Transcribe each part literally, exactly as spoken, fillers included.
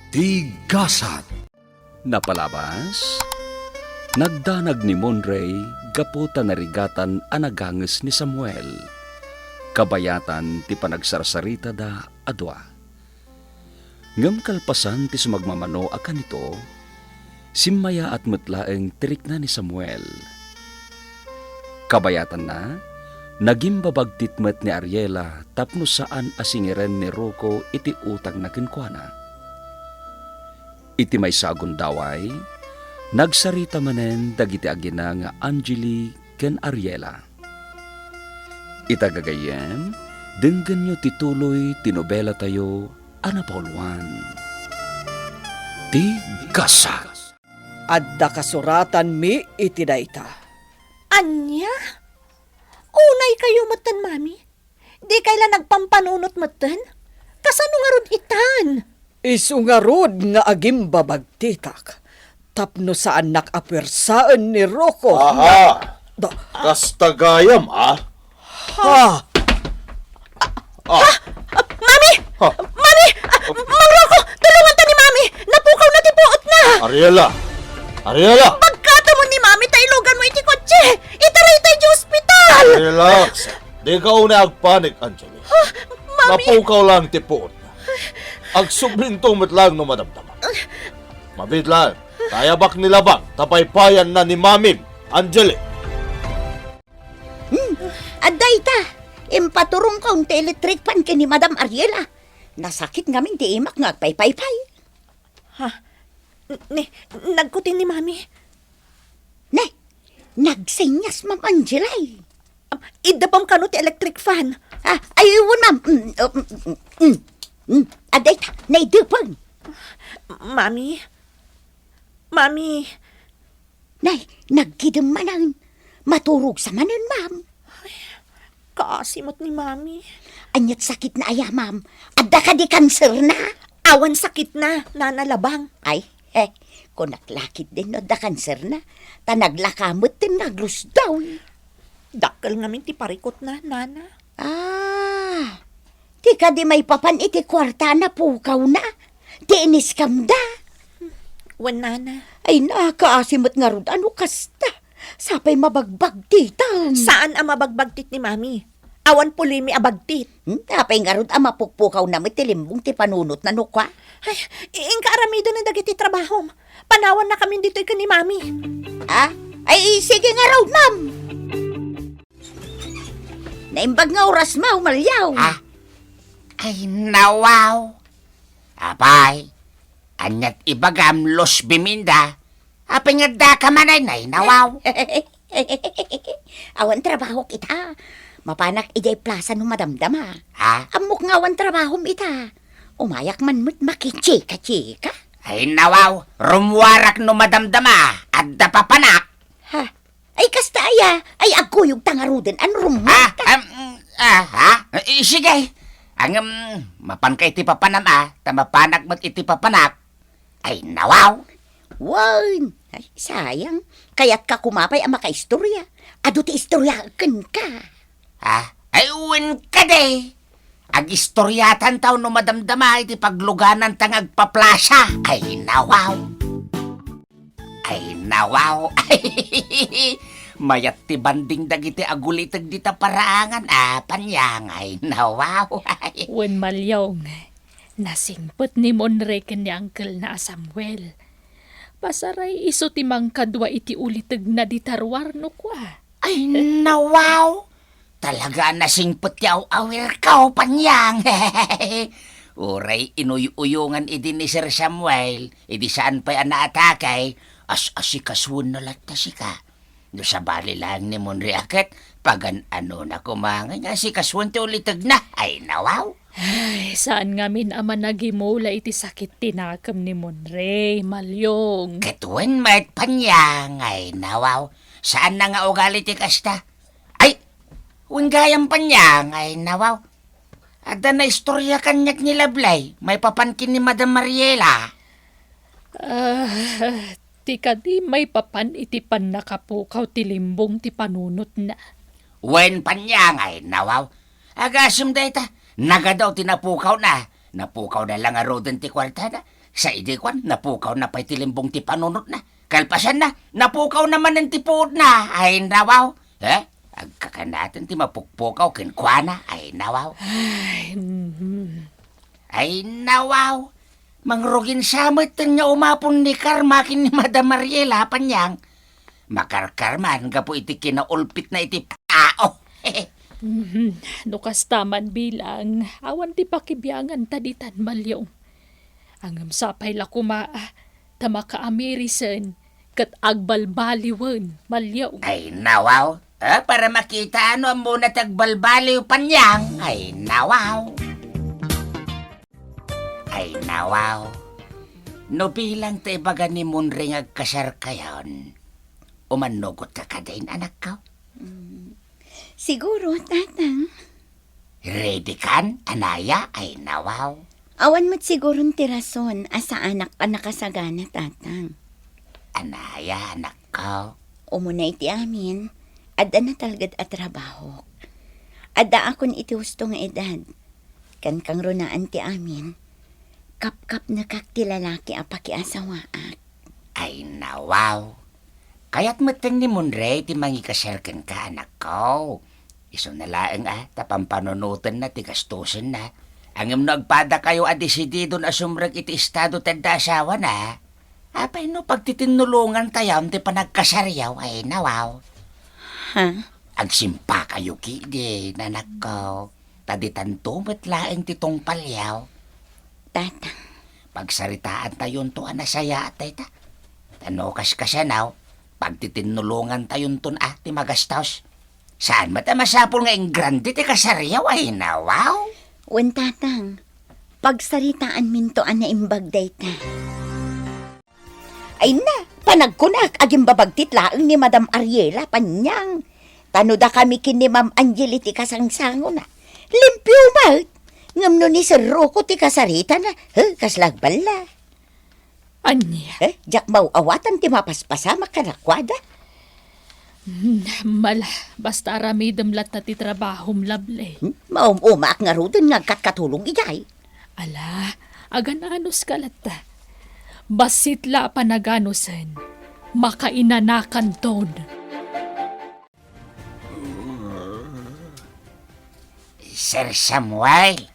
Ti gasat. Napalabas, nagdanag ni Monrey gapu ta narigatan a naganges ni Samuel. Kabayatan ti panagsarsaritada a dua. Ngem kalpasan ti sumagmamano a kanito, simmayaat met laeng ti rikna ni Samuel. Kabayatanna, nagimbabagtit met ni Ariela tapno saan a singiren ni Rocco iti utangna kenkuana. Iti maysa a gundaway, nagsarita manen dagiti agina nga Angeli ken Ariela. Ita gagayyem, denggenyo ti tuloy ti nobelatayo a napauluan, Ti Gasat. Adda kasuratanmi iti dayta. Ania? Unaykayo metten, Mami? Dikay la nagpampanunot metten? Kasano ngarud itan? Isu ngarud nga agimbabagtitak tapno saannak a puersaen ni Rocco. Aha! Da- Kasta gayam, a? Ha? Ah. Mami! Ha? Mami! Ah, Mang Rocco, tulonganta ni Mami! Napukawna ti puotna! Ariela! Ariela! Bagkatam ni Mami ta iluganmo iti kotse! Itaray tayo iti ospital! Relax. Dika unay agpanik, Angeli. Ah, Mami! Napukaw lang ti puotna. Agsublinto met lang no madamdama. Mabiit lang, ta ayabak ni Labang ta paypayanna ni Mamim, Angeli. Hmm, adda ita. Impaturongko ti electric fan ken ni Madam Ariela. Nasakit ngamin ti imak nga agpaypaypay. Ha? N-, ne, nagkutin ni Mami. Ne, nagsenyas, Ma'am Angela, eh. Am, iddepem kano ti electric fan? Ah, ay, wen, ma'am. Mm, mm, mm, mm, mm. Adda ita, naiddepem. Mami? Mami? Nay, nagkidem manen. Maturogsa manen, ma'am. Ay, kaasi met ni Mami. Aniat sakitna aya, ma'am? Adda kadi kanserna? Awan sakitna, Nana Labang. Ay, eh, kunak la ketdin no adda kanserna. Ta naglaka metten nga aglusdaw. Dakkel ngamin ti parikutna, Nana. Ah, ti kadi maipapan iti kuarta a napukawna? Ti iniskamda? Wen, Nana. Ay, nakaasi met ngarud a no kasta. Sapay mabagbagtitan. Saan a mabagbagtit ni Mami? Awan pulimi a bagtit. Hmm, apay ngarud a mapukpukawna met ti limbong ti panunotna no kua? Ay, i-, inka aramidem dagiti trabahom. Panawannakamin ditoy ken ni Mami. Ha? Ay, sige ngarud, ma'am. Naimbag nga orasmo, Maliaw. Ah? Ay, nawaw. Apay, aniat ibagam, Luz Biminda? Apay nga addaka manen, ay, nawaw. Awan trabahok ita. Mapanak idiay plasa no madamdama. Ha? Ammok nga awan trabahom ita. Umayak man met makichika-chika. Ay, nawaw, rummuarak no madamdama. Adda papanak. Ha? Ay, kasta aya, ay agkuyogta ngaruden a no rummuarka. Ah, em, ah, ha? Eh, sige. Ngem, mapanka iti papanam, a, ta mapanak met iti papanak. Ay, nawaw. Wen, ay, sayang. Kayatka koma pay a makaistorya. Adu ti istorya kenka. Ha? Ay, wen kadi. Agistoryatantayo no madamdama iti paglugananta nga agpaplasa. Ay, nawaw. Ay, nawaw. Mayat ti banding dagiti aguliteg dita paraangan, a, Panyang. Ay, nawaw. Wen, Malyong, nasingpet ni Monre ken ni angkelna a Samuel. Pasaray isu ti mangkadua iti ulitegna dita ruar no kua. Ay, nawaw. Talaga a nasingpet ti aw-awirko, Panyang. Uray inuy-uyongan idi ni Sir Samuel, idi saan pay a naatake, as-asikasuenna latta sika. No sabali laeng ni Monre a ket, pagan-anona koma nga asikasuen ti ulitegna. Ay, nawaw. Ay, saan ngamin a managimula iti sakit ti nakem ni Monre, Malyong. Ket wen met, Panyang, ay, nawaw. Saanna nga ugali ti kasta. Ay, wen gayam, Panyang, ay, nawaw. Adda naistorya kaniak ni Lablay, maipapan ken ni Madam Mariela. Ah, ti kadi maipapan iti pannakapukaw ti limbong ti panunotna. Wen, Panyang, ay, nawaw. Agasem dayta, nagadu ti napukawna. Napukawna la ngaruden ti kuartana. Sa idi kuan, napukawna pay ti limbong ti panunotna. Kalpasanna, napukawna manen ti puotna. Ay, nawaw. Eh? Agkakanaten ti mapukpukaw kenkuana. Ay, nawaw. Ay, mhm. Ay, nawaw. Mangrugin sa met nga umapon ni Karma ken ni Madam Mariela, Panyang. Makarkarman gapu iti kinaulpitna iti tao. Mhm. No kasta man bilang, awan ti pakibiangan ta ditan, Malyong. Ngem sapay la koma, ah, ta makaamirisen ket agbalbaliwen, Malyong. Ay, nawaw. Ah, para makita no ammona ti agbalbaliw, Panyang. Ay, nawaw. Ay, nawaw. No bilang ta ibaga ni Munre nga agkasarkayon, umannugotka kadin, anakko? Mm. Siguro, Tatang. Ready kan, anaya? Ay, nawaw. Awan met siguron ti rason a saanak a nakasagana, Tatang. Anaya, anakko? Umuna iti amin, adda natalged a trabahok. Addaakon iti husto nga edad. Kankang runaan ti amin, kapkapnekak ti lalaki a pakiasawaak. Ay, nawaw. Kayat metten ni Munre ti mangikasar kenka, anakko. Isuna laeng a ta pampanunotenna ti gastosenna. Ngem no agpadakayo a desididon a sumrek iti estado ti adda asawana, apay no pagtitinnulongantayam ti panagkasaryo, ay, nawaw. Ha? Agsimpakayo ketdin, anakko. Ta ditanto met laeng ti tungpalyo. Tatang. Pagsaritaantayonto a nasayaat dayta. Ta no kaskasano, pagtitinnulongantayonton a ti magastos. Saan met a masapul nga ingrande ti kasaryo, ay, nawaw? Wen, Tatang. Pagsaritaanminto a naimbag dayta. Ay na, panagkunak, agimbabagtit laeng ni Madam Ariela, Panyang. Ta no dakami ken ni Ma'am Angel iti kasangsangona, limpio met. Ngem no ni Sir Rocco ti kasaritana, he, kasla agballa. Ania? Eh, diak maw-awatan ti mapaspasamak kadakuada. Hmm, mala, basta aramidem latta ti trabahom, Lovely. Hmm? Maum-umaak ngaruden nga agkatkatulog idiay. Ala, agan-anuska latta. Bassit la a panaganusen, makainanakanton. Sir Samuel,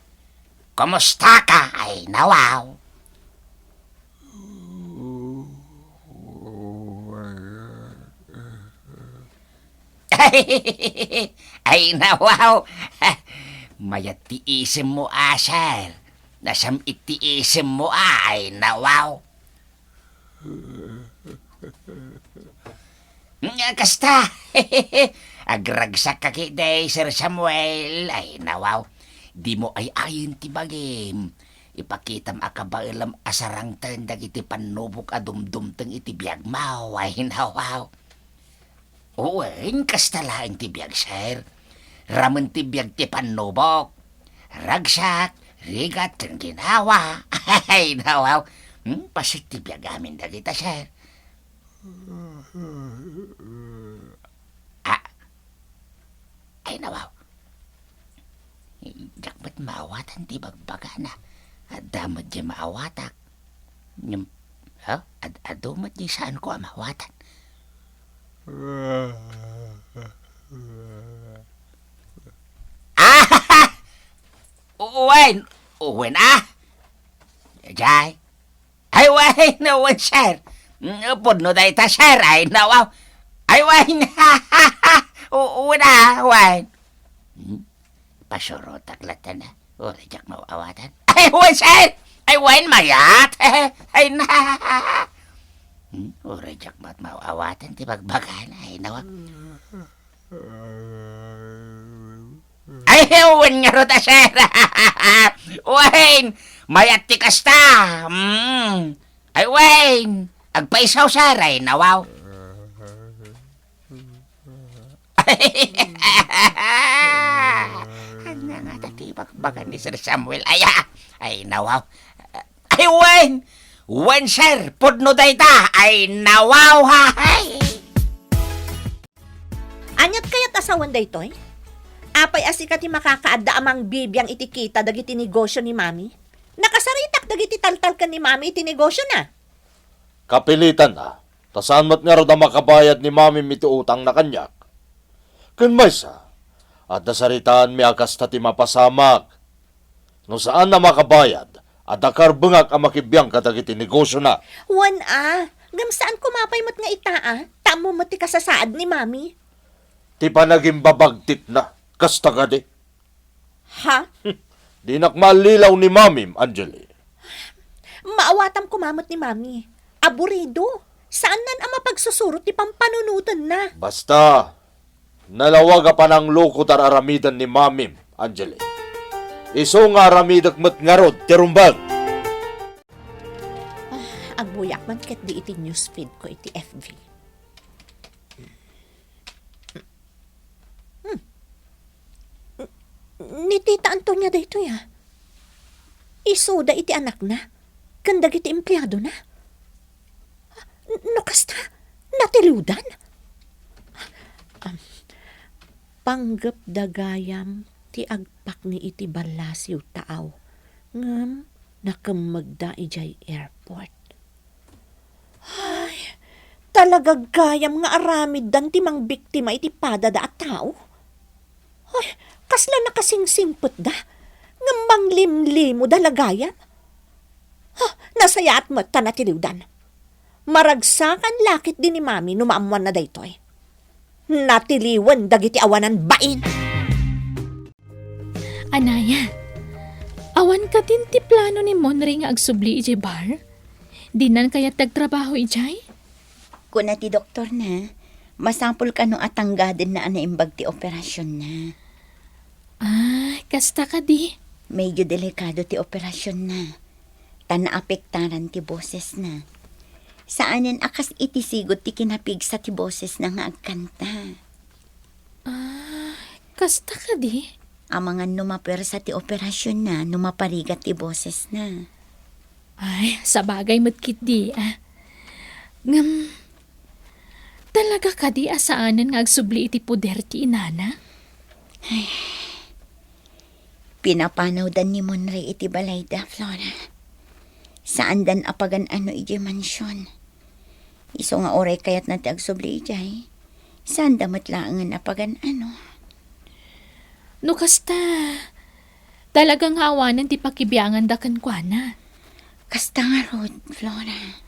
kumusta ka? Ay, nawaw. Ay, nawaw. Mayat ti isemmo a, sir. Nasam-it ti isemmo a, ay, nawaw. Nga kasta. Agragsak ka ketdi, Sir Samuel. Ay, nawaw. Dimo ay-ayen ti bagim. Ipakitam a kabaelam a sarangten dagiti pannubok a dumdumteng iti biagmo. Ay, nawaw. Wen, kasta laeng ti biag, sir. Ramen ti biag ti pannubok. Ragsak, rigat, ken ginawa. Ay, nawaw. Hmm, bassit ti biag amin dagita, sir. Ah. Ay, nawaw. Diak met maawatan ti bagbagana. Adda met diay maawatak. Ngem, ha? Ad-, adu met diay saanko a maawatan. Ah! Wen! Wen, ah! Jay? Ay, wen, wen, sir. Mm, pudno dayta, sir. Ay, nawaw. Ay, wen. U-, wen, ah, wen. Hmm? Pasurotak latta na. Uray diak maawatan. Ay, wen, sir. Ay, wen, mayat. Ay, na. Hmm? Uray diak mat maawatan ti bagbagana. Ay, nawaw. Ay, wen ngarud a, sir. Wen, mayat ti kasta. Mm. Ay, wen, agpaisaw, sir. Ay, nawaw. Ania ngata ti ibagbaga ni Sir Samuel? Ay, ah. Ay, nawaw. Ay, wen! Wen, sir! Pudno dayta! Ay, nawaw, ha! Ay! Aniat kayat a sawen daytoy? Apay a sika ti makakaadda a mangbibiang iti kita dagiti negosio ni Mami? Nakasaritak dagiti taltalken ni Mami iti negosiona. Kapilitanna, ta saan met ngarud a makabayad ni Mamim iti utangna kaniak. Ken maysa, adda saritaanmi a kasta ti mapasamak. No saan a makabayad, adda karbengak a makibiang kadagiti negosiona. Wen a, ngem saan koma pay met nga ita a, ta ammo met ti kasasaad ni Mami. Ti panagimbabagtikna, kasta kadi? Ha? Dinak maallilaw ni Mamim, Angeli. Maawatam koma met ni Mami. Aburido. Saannan a mapagsusurot ti pampanunotenna. Basta, nalawag a panangloko ti ar-aramiden ni Mamim, Angeli. Isu nga aramidek met ngarud ti rumbeng. Ah, agbuyak man ketdi iti newsfeed ko iti F B. Hmm. Ni Tita Antonia daytoy, a. Isuda iti anakna ken dagiti empleadona. No kasta, natiliwdan? Am, panggepda gayam ti agpakni iti ballasiw taaw, ngem nakemmegda idiay airport. Ay, talaga gayam nga aramiddan ti mangbiktima iti padada a tao? Ay, kasla nakasingsingpetda, ngem manglimlimoda la gayam? Ha, nasayaat met ta natiliwdan. Maragsakan la ketdi ni Mami no maammoanna daytoy. Natiliwen dagiti awanan bain. Anaya, awan kadin ti plano ni Monre nga agsubli idiay bar? Dinan kayat ti agtrabaho idiay? Kuna ti doktorna, masapul kano a tanggadenna a naimbag ti operasionna. Ah, kasta kadi? Medyo delikado ti operasionna. Ta naapektaran ti bosesna. Saanen a kas iti sigud ti kinapigsa ti bosesna nga agkanta. Ah, kasta kadi? Amangan no mapuersa ti operasionna no maparigat ti bosesna. Ay, sabagay met ketdi, a. Ngem, talaga kadi a saanen nga agsubli iti poder ti inana? Ay, pinapanawdan ni Monre iti balayda, Flora. Saandan a pagan-ano idiay mansion. Isu nga uray kayatna ti agsubli idiay, saanda met laengen a pagan-ano. No kasta, talaga nga awanen ti pakibianganda kenkuana. Kasta ngarud, Flora.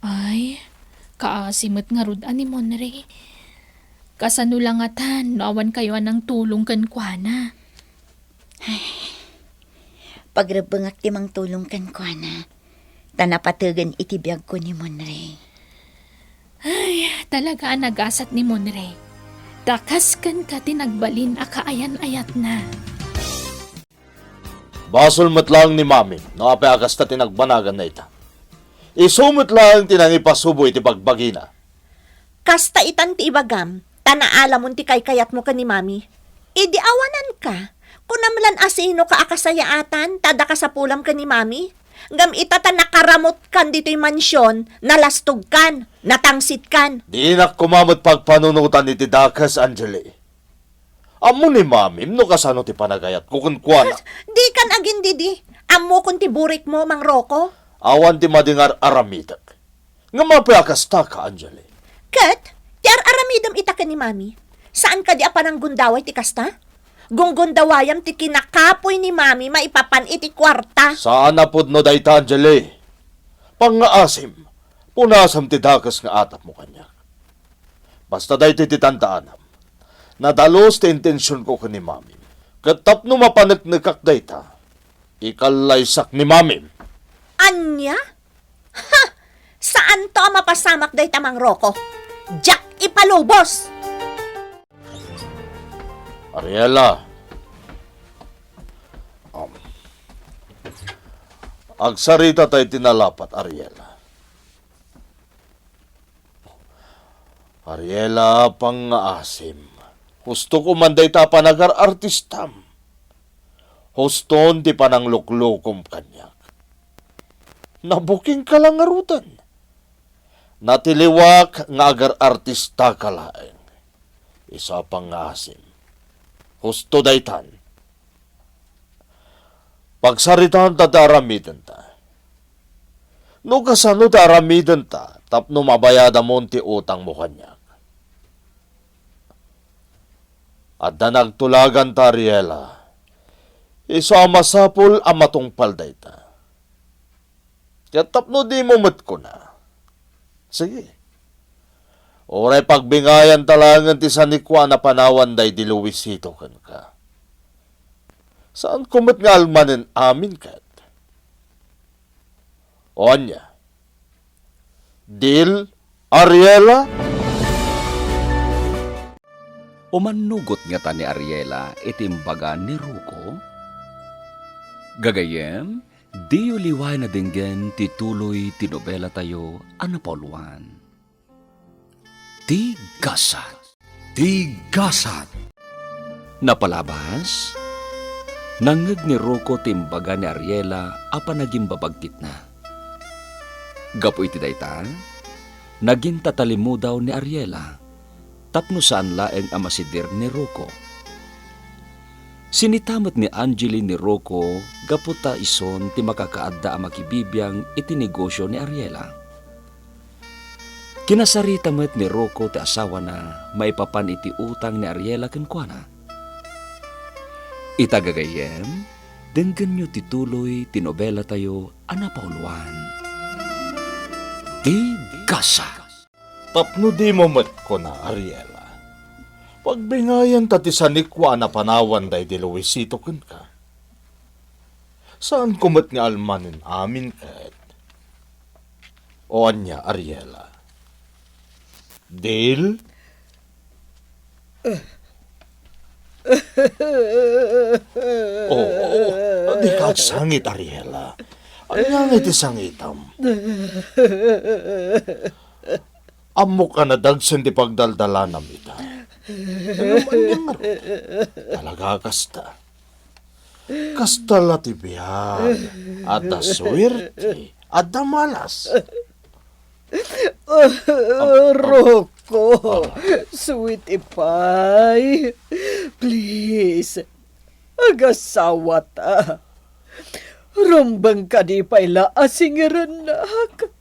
Ay, kaasi met ngarud a ni Monre. Kasano la ngatan no awan kayo a nangtulong kenkuana? Ay, pagrebbengak ti mangtulong kenkuana, ta napategen iti biagko ni Monre. Ay, talaga a nagasat ni Monre. Ta kas kenka ti nagbalin a kaayan-ayatna. Basol met laeng ni Mami no apay a kasta ti nagbanaganna ita. Isu met laeng ti nangipasubo iti bagbagina. Kasta itan ti ibagam, ta naalamon ti kaykayatmo ken ni Mami. Idi awananka, kunam lan a sinoka a kasayaatan ta adda kasapulam ken ni Mami? Ngem ita ta nakaramutkan ditoy mansion, nalastogkan, natangsitkan. Dinak koma met pagpanunotan iti dakes, Angeli. Ammo ni Mamim no kasano ti panagayatko kenkuana. Dikan agindidi. Ammokon ti burikmo, Mang Rocco. Awan ti madi nga ar-aramidek. Ngem apay a kastaka, Angeli? Ket, ti ar-aramidem ita ken ni Mami. Saan kadi a pananggundaway ti kasta? Gunggundawayam ti kinakapuy ni Mami maipapan iti kuarta. Saan a pudno dayta, Angeli. Pangngaasim, punasam ti dakes nga atapmo kaniak. Basta daytoy ti tandaanam. Nadalus ti intensionko ken ni Mami. Ket tapno mapaneknekak dayta, ikallaysak ni Mami. Ania? Ha! Saanto a mapasamak dayta, Mang Rocco. Diak ipalubos! Ariela. Um, agsarita tayo ti nalapat, Ariela. Ariela, pangngaasim. Hustoko man dayta a panagar-artistam. Huston ti panangluklukom kaniak. Nabukingka la ngaruden. Natiliwak nga agar-artistaka laeng. Isu a pangngaasim. Husto daytan. Pagsaritaanta ti aramidenta. No kasano ta aramidenta tapno mabayadanmon ti utangmo kaniak? Adda nagtulaganta, Ariela. Isu a masapul a matungpal dayta. Ket tapno dimo met kuna, sige. Uray pagbingayanta laengen ti sanikua a napanawan daydi Luisito kenka. Saanko met nga almanen amin ket? O ania? Deal, Ariela? Umannugot ngata ni Ariela iti imbaga ni Rocco? Gagayyem, diyo liwayan a denggen ti tuloy ti nobelatayo a napauluan. Ti Gasat. Ti Gasat. Napalabas, nangngeg ni Rocco ti imbaga ni Ariela a panagimbabagkitna. Gapu iti dayta, nagintatalimudaw ni Ariela tapno saan laeng a masider ni Rocco. Sinita met ni Angeli ni Rocco gapu ta isun ti makakaadda a makibibiang iti negosio ni Ariela. Kinasarita met ni Rocco ti asawana maipapan iti utang ni Ariela kenkuana. Ita gagayyem, denggenyo ti tuloy ti nobelatayo a napauluan. Ti Gasat. Tapno dimo met kuna, Ariela, pagbingayanta ti sanikua a napanawan daydi Luisito kenka. Saanko met nga almanen amin ket. O ania, Ariela? Deal? Oo, dika agsangit, Ariela. Ania nga iti sangitam? Ammok a nadagsen ti pagdaldalanam ita. Ngem ania ngarud? Talaga a kasta. Kasta la ti biag. Adda suerte, adda malas. Rocco, sweetie pie, please, agasawata. Rumbeng kadi pay la a singirennak.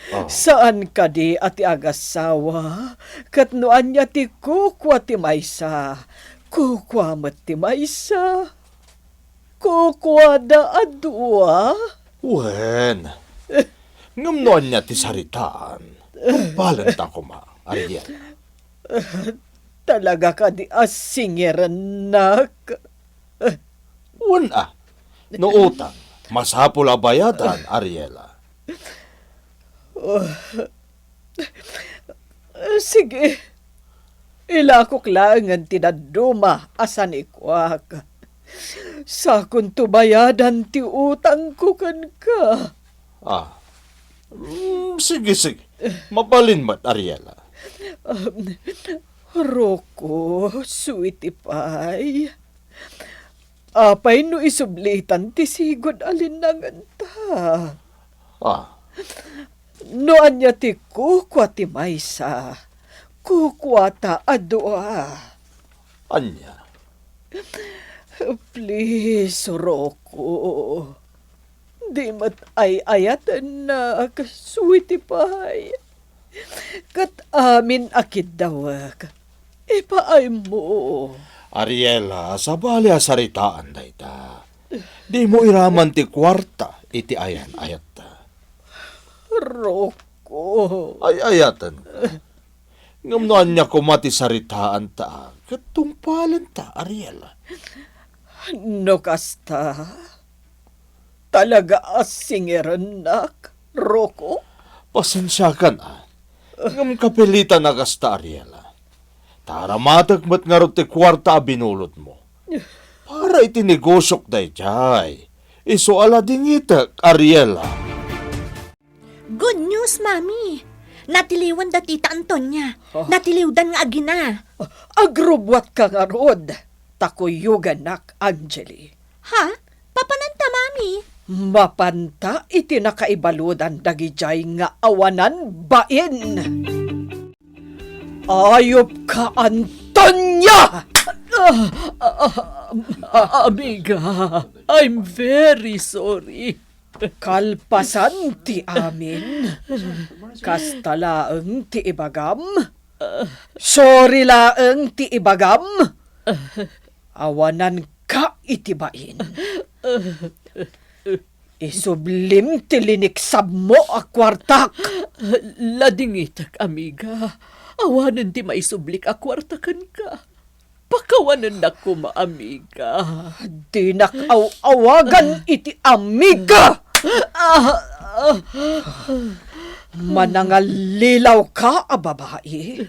Ah. Saan kadi a ti agasawa, ket no ania ti kukua ti maysa, kukua met ti maysa. Kukuada a dua? Wen. Ngem no ania ti saritaan, tungpalenta koma, Ariel. Talaga kadi a singirennak? Wen a. No utang, masapul a bayadan, Ariela. Oh. Sige. Ilakok laengen ti dadduma a sanikuak. Sakonto bayadan ti utangko kenka. Ah. Mm, sige, sige. Mabalin met, Ariela. Um, Rocco, sweetie pie. Apay no isublitan ti sigud a linnangenta? Ah. No ania ti kukua ti maysa, kukuata a dua. Ania? Please, Rocco. Di met ay-ayatennak, sweetie pie. Ket amin a kiddawek, ipaaymo. Ariela, sabali a saritaan dayta. Dimo iraman ti kuarta iti ayan-ayatta. Rocco. Ay-ayatenka. Ngem no ania koma ti saritaanta, ket tungpalenta, Ariela. No kasta, talaga a singirennak, Rocco? Pasensiakan a. Ngem kapilitan a kasta, Ariela. Ta aramatek met ngarud ti kuarta a binulodmo. Para iti negosiok daydiay. Isu a ladingitek, Ariela. Good news, Mami! Natiliwan da Tita Antonia. Oh. Natiliwdan nga agina. Agrubbuatka ngarud, ta kuyogannak, Angeli. Ha? Papananta, Mami? Mapanta iti nakaibaludan dagidiay nga awanan bain. Ayupka, Antonia! Ah, ah, ah, amiga, I'm very sorry. Kalpasan ti amin, kasta laeng ti ibagam? Sorry laeng ti ibagam? Awananka iti bain. Isublim ti liniksabmo a kuartak. Ladingitek, amiga. Awanen ti maisublik a kuarta kenka. Pakawanennak koma, amiga. Dinak aw-awagan iti amiga. Ah, ah. Manangallilaw ka a babai.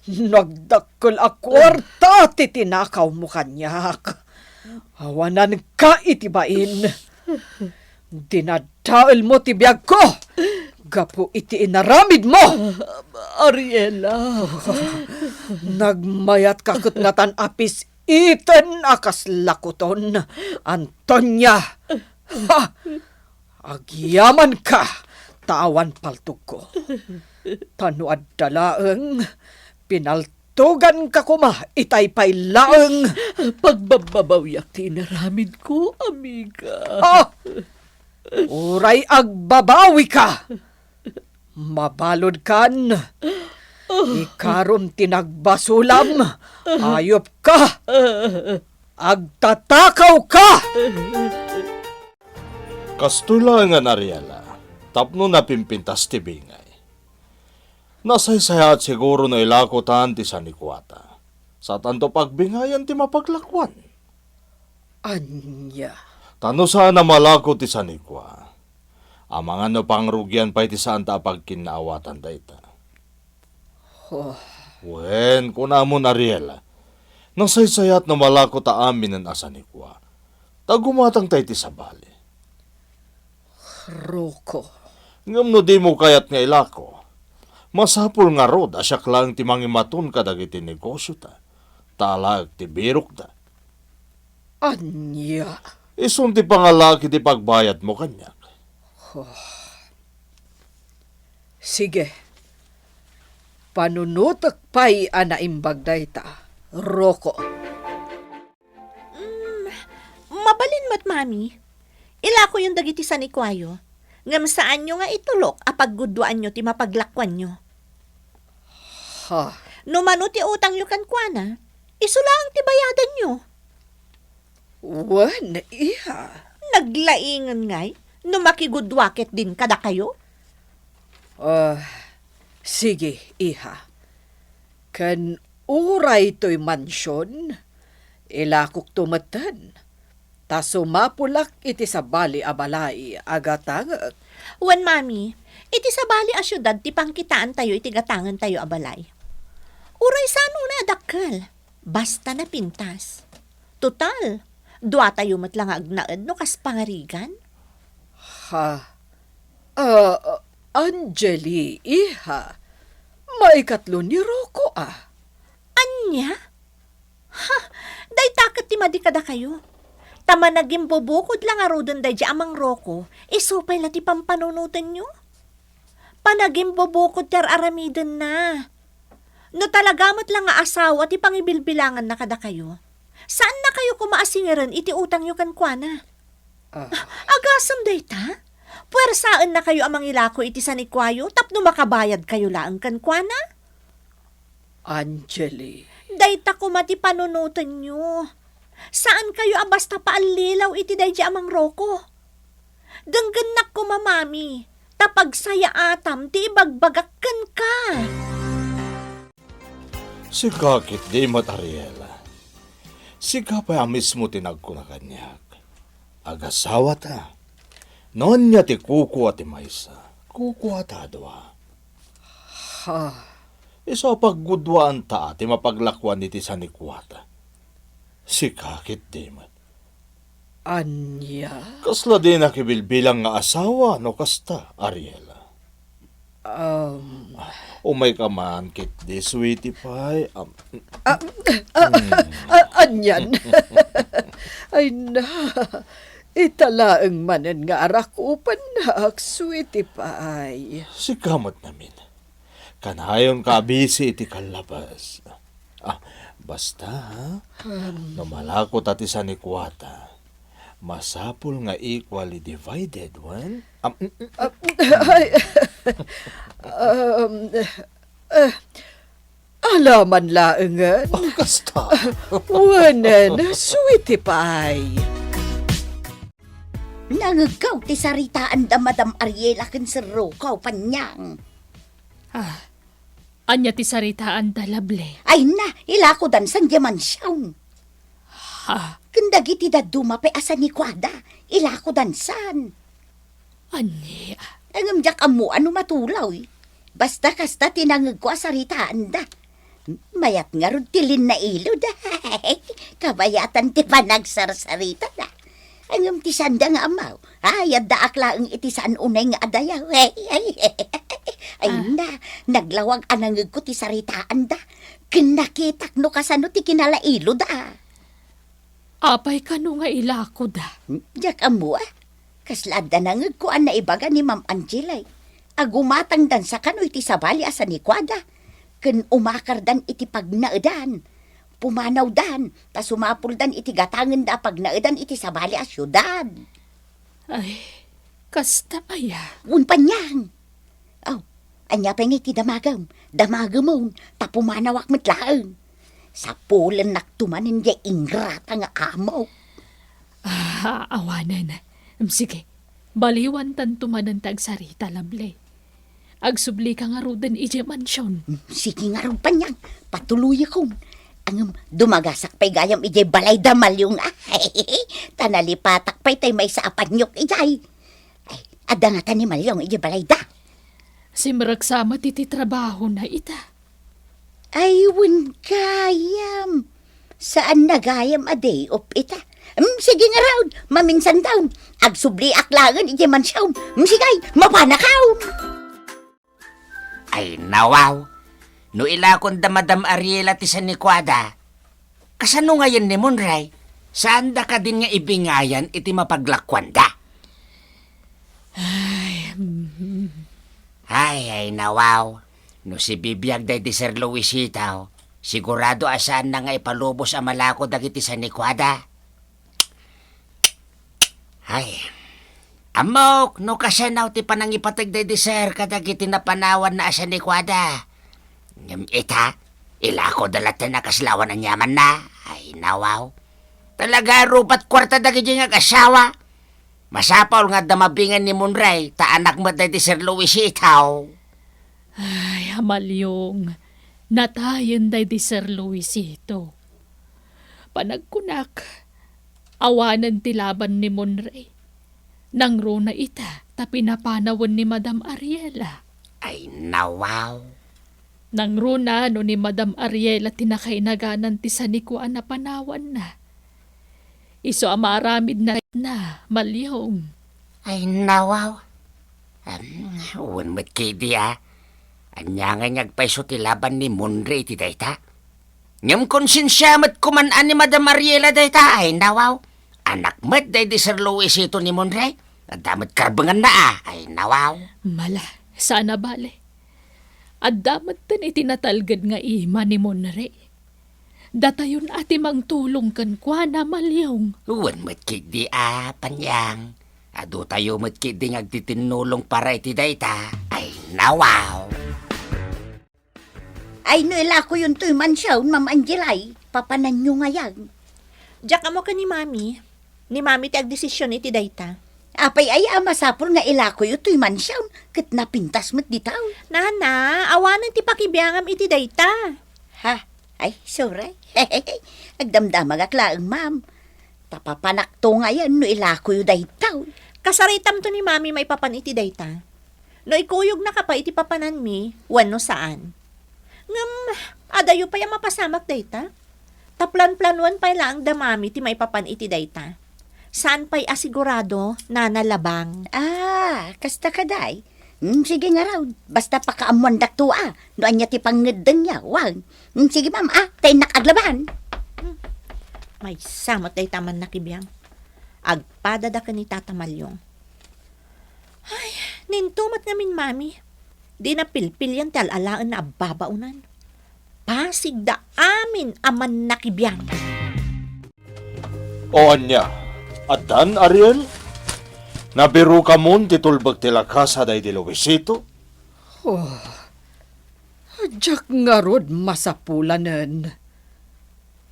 Nagdakkel a kuarta ti tinakawmo kaniak. Awananka iti bain. Dinadaelmo ti biagko gapu iti inaramidmo. Ariela. Nagmayatka ket natan a pis-iten a kas lakuton, Antonia. Ha! Agyamanka, ta awan paltogko. Ta no adda laeng, pinaltoganka koma itay pay laeng. Pagbabbabawiak ti inaramidko, amiga. Ah! Uray agbabawika, mabaludkan. Ikarom ti nagbasulam, ayupka. Agtatakawka. Kastoy laengen, Ariela, tapno napimpintas ti bingay. Nasaysayaat siguro no ilakotan ti sanikuata. Saanto pagbingayan ti mapaglakuan. Ania? Ta no saan a malako ti sanikua, amangan no pangrugian pay ti saanta a pagkinnaawatan dayta. Oh. Wen, kunamon, Ariela, nasaysayaat no malako ta aminen a sanikua, ta gumatangta iti sabali. Roko. Ngem no dimo kayat nga ilako, masapul ngarud a siak laeng ti mangimaton kadagiti negosiota, ta alaek ti birokda. Ania? Isun ti pangalaak iti pagbayadmo kaniak. Oh. Sige. Panunotek pay a naimbag dayta, Roko. Mm, mabalin met, Mami. Ilakoyon dagiti sanikuayo, ngem saanyo nga itulok a pagguduaanyo ti mapaglakuanyo. Ha? No mano ti utangyo kenkuana, isu laeng ti bayadanyo. Wen, iha. Naglaingen ngay no makigudua ketdin kadakayo? Ah, sige, iha. Ken uray toy mansion, ilakokto metten, ta sumapulak iti sabali a balay a gatangek. Wen, Mami, iti sabali a siudad ti pangkitaantayo iti gatangentayo a balay. Uray saan unay a dakkel, basta napintas. Total, duatayo met la nga agnaed no kas pangarigan. Ha? Ah, Angeli, iha. Maikatlo ni Rocco, ah. Ania? Ha, dayta ket ti madi kadakayo. Ta managimbubukod la ngaruden daydi a Mang Rocco, isu pay la ti pampanunotenyo. Panagimbubukod ti ar-aramidenna. No talaga met la nga asawa ti pangibilbilanganna kadakayo, saannakayo koma a singeren iti utangyo kenkuana. Ah. Agasem dayta? Puersaennakayo a mangilako iti sanikuayo tapno makabayadkayo laeng kenkuana? Angeli. Dayta koma ti panunotenyo. Saankayo a basta paallilaw iti daydi a Mang Rocco. Denggennak koma, Mami, ta pagsayaatam ti ibagbagak kenka. Sika ketdi met, Ariela. Sika pay a mismo ti nagkuna kaniak, "Agasawata. No ania ti kukua ti maysa, kukuata a dua." Ha? Isu a pagguduaanta ti mapaglakuan iti sanikuata. Sika ketdi met. Ania? Kasla dinak ibilbilang nga asawa no kasta, Ariela? Um. Ah, umayka man ketdi, sweetie pie. Um, Ah, ah, ah, anian? Ay na, ita laeng manen nga arakupennak, sweetie pie. Sika met namin. Kanayonka a busy iti kallabas. Ah, basta, ha? Um. No malako ta ti sanikuata, Masapul nga equally divided, wen? Am, mm, mm. Ah, ay, um, eh, alaman laengen. Oh, kasta. Wenen, sweetie pie. Nangegko ti saritaanda, Madam Ariela, ken serruko, Panyang. Ah, ania ti saritaanda, Lovely? Ay na, ilakodan san diay mansion. Ha? Ken dagiti dadduma pay a sanikuada, ilakodan san. Ania? Ngem diak ammo a no matuloy. Basta kasta ti nangegko a saritaanda. Mayat ngarud ti linnailod. Kabayatan ti panagsarsaritada. Ngem ti sanda nga ammo, ay, addaak laeng iti saan unay nga adayaw. Ay, Ah. na, naglawag a nangegko ti saritaanda. Ken nakitak no kasano ti kinalailoda. Apay kano nga ilakoda? Hmm, diak ammo, ah. Kasla adda nangegko a naibaga ni Ma'am Angela, eh. Agumatangdan sa kano iti sabali a sanikuada, ken umakardan iti pagnaedan. Pumanawdan, ta sumapuldan iti gatangenda a pagnaedan iti sabali a siudad. Ay, kasta aya? Wen, Panyang. Aw, ania pay ngay ti damagem? Damagemon, ta pumanawak met laeng. Sapulennakto manen diay ingrata nga amok. Ah, awanen. Em, sige, baliwantanto manen ti agsarita, Lovely. Agsublika ngaruden idiay mansion. Mm, sige ngarud, Panyang, patuloyakon. Ngem dumagasak pay gayam idiay balayda, Maliong. Ta nalipatak pay tay maysa a paniok idiay. Ay, adda ngata ni Maliong idiay balayda? Simreksa met iti trabahona ita. Ay, wen gayam. Saanna gayam a day off ita. Mm, sige ngarud, maminsantaon. Agsubliak laengen idiay mansion. Mm, sige, mapanakon. Ay, nawaw. No ilakonda, Madam Ariela, ti sanikuada, kasano ngayen ni Monray? Saanda kadin nga ibingayan iti mapaglakuanda? Ay, mhm. Ay, ay, nawaw. No sibibiag daydi Sir Luisito, sigurado a saanna nga ipalubos a malako dagiti sanikuada. Ay, ammok no kasano ti panangipateg daydi Sir kadagiti napanawanna a sanikuada. Ngem ita, ilakoda latta a kasla awan aniamanna. Ay, nawaw. Talaga, rubat kuarta dagiti nga agasawa. Masapul nga adda mabingan ni Monray, ta anak met daydi Sir Luisito. Ay, a Maliong, natayen daydi Sir Luisito. Panagkunak, awanen ti laban ni Monray. Nangruna ita ta pinapanawen ni Madam Ariela. Ay, nawaw. Nangruna no ni Madam Ariela ti nakainaganan ti sanikuaan a panawanna. Isu a maaramidna, Maliong. Ay, nawaw. Em, wen met ketdi a. Ania ngay nga agpayso ti laban ni Monray iti dayta? Ngem konsensia met koman a ni Madam Ariela dayta, ay nawaw. Anak met daydi Sir Luisito ni Monray. Adda met karbenganna a, ay nawaw. Mala, saan a bale. Adda metten iti natalged nga ima ni Monray. Datayon a ti mangtulong kenkuana, Maliong. Wen met ketdi a, Panyang. Adutayo met ketdi nga agtitinnulong para iti dayta. Ay, nawaw. Ay, no ilakoyon toy mansion, Ma'am Angela, ay, papananyo ngayen. Diak ammo ken ni Mami. Ni Mami ti agdesisyon iti dayta. Apay aya a masapul nga ilakoyo toy mansion, ket napintas met dita? Nana, awanen ti pakibiangam iti dayta. Ha? Ay, sorry. Agdamdamagak laeng, ma'am. Ta papanakto ngayen no ilakoyo dayta. Kasaritamto ni Mami maipapan iti dayta. No ikuyogna ka pay iti papananmi, wenno saan. Ngem, adayo pay a mapasamak dayta. Ta planplanuan pay laeng da Mami ti maipapan iti dayta. Saan pay a sigurado, Nana Labang. Ah, kasta kadi. Hmm, sige ngarud. Basta pakaammoandakto a no ania ti pangngeddengyo, wen. Hmm, sige, ma'am, ah, ta innak aglaban. Hmm. Maysa met dayta a mannakibiang. Agpadada ken ni Tata Maliong. Ay, ninto met ngamin, Mami. Dina pilpilian ti al-alaenna a babaonan. Pasigda amin a mannakibiang. O ania, Addan, Ariel? Nabirukamon ti tulbek ti lakasa daydi Luisito? Oh, diak ngarud masapulanen.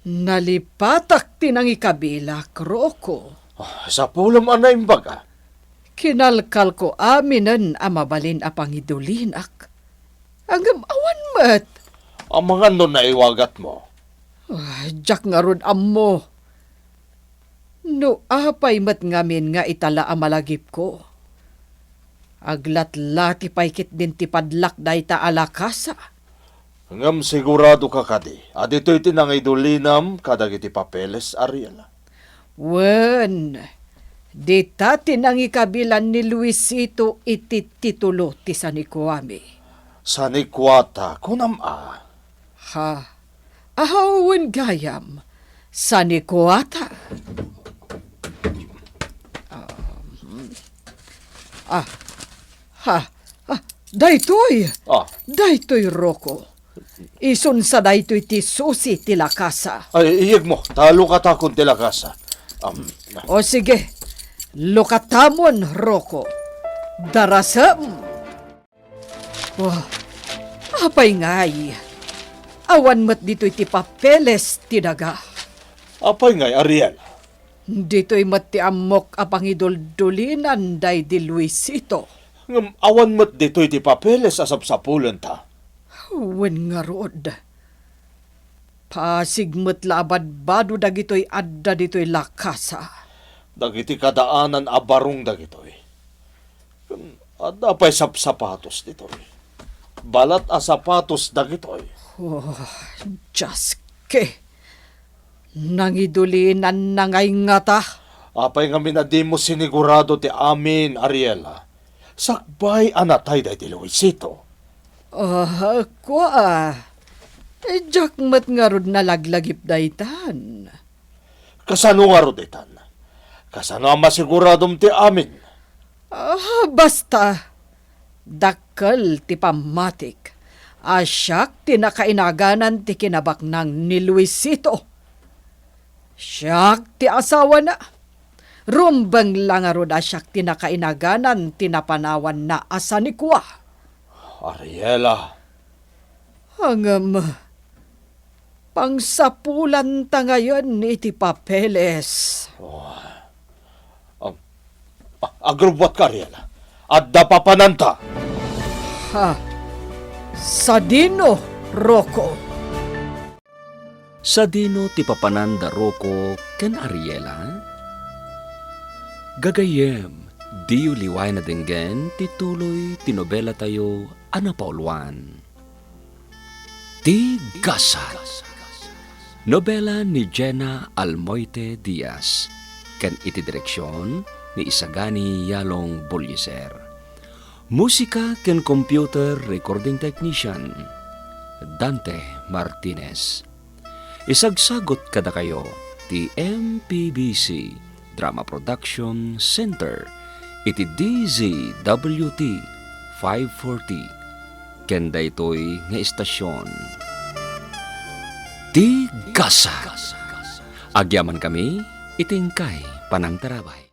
Nalipatak ti nangikabilak, Rocco. Ah, sapulem a naimbag, a. Kinalkalko aminen a mabalin a pangidulinak. Ngem awan met. Amangan no naiwagatmo. Ah, diak ngarud ammo. No apay met ngamin nga ita la a malagipko, aglatlati pay ketdin ti padlak dayta a lakasa. Ngem siguradoka kadi a ditoy ti nangidulinam kadagiti papeles, Ariel? Wen, dita ti nangikabilan ni Luisito iti titulo ti sanikuami. Sanikuata, kunam a? Ha? Aw, wen gayam, sanikuata. Um, ah, ha, ah, daytoy. Ah. Daytoy, Rocco. Isunsa daytoy ti susi ti lakasa. Ay, iyegmo, ta lukatakon ti lakasa. Um, O sige, lukatamon, Rocco. Darasem. Oh, apay ngay? Awan met ditoy ti papeles ti daga. Apay ngay, Ariel? Ditoy met ti ammok a pangiduldulinan daydi Luisito. Ngem awan met ditoy ti papeles a sapsapulenta. Wen ngarud. Pasig met la a badbado dagitoy adda ditoy lakasa. Dagiti kadaanan a barong dagitoy. Ken adda pay sapsapatos ditoy. Balat a sapatos dagitoy. Oh, Dios ke. Nangidulinanna ngay ngata. Apay ngamin a dimo sinigurado ti amin, Ariela? Sakbay a natay daydi Luisito. Ah, kua. Eh, diak met ngarud nalaglagip daytan. Kasano ngarud itan? Kasano a masiguradom ti amin? Ah, basta, dakkel ti pammatik a siak ti nakainaganan ti kinabaknang ni Luisito. Siak ti asawana. Rumbeng la ngarud a siak ti nakainaganan ti napanawanna a sanikua. Ariela. Ngem, pangsapulanta ngayen iti papeles. Oh. Ah, ah, agrubbuatka, Ariela. Adda papananta. Ha? Sadino, Rocco? Sadino ti papananda Rocco ken Ariela? Gagayyem, diyo liwayan a denggen ti tuloy ti nobelatayo a napauluan, Ti Gasa. Nobela ni Jenna Almoite Diaz, ken iti direksion ni Isagani Yalong Bullieser. Musika ken computer recording technician, Dante Martinez. Isagsagut kadakayo ti M P B C Drama Production Center iti D Z W T five forty, ken daytoy nga istasion, Ti Gasa. Agyamankami iti inkay panangtarabay.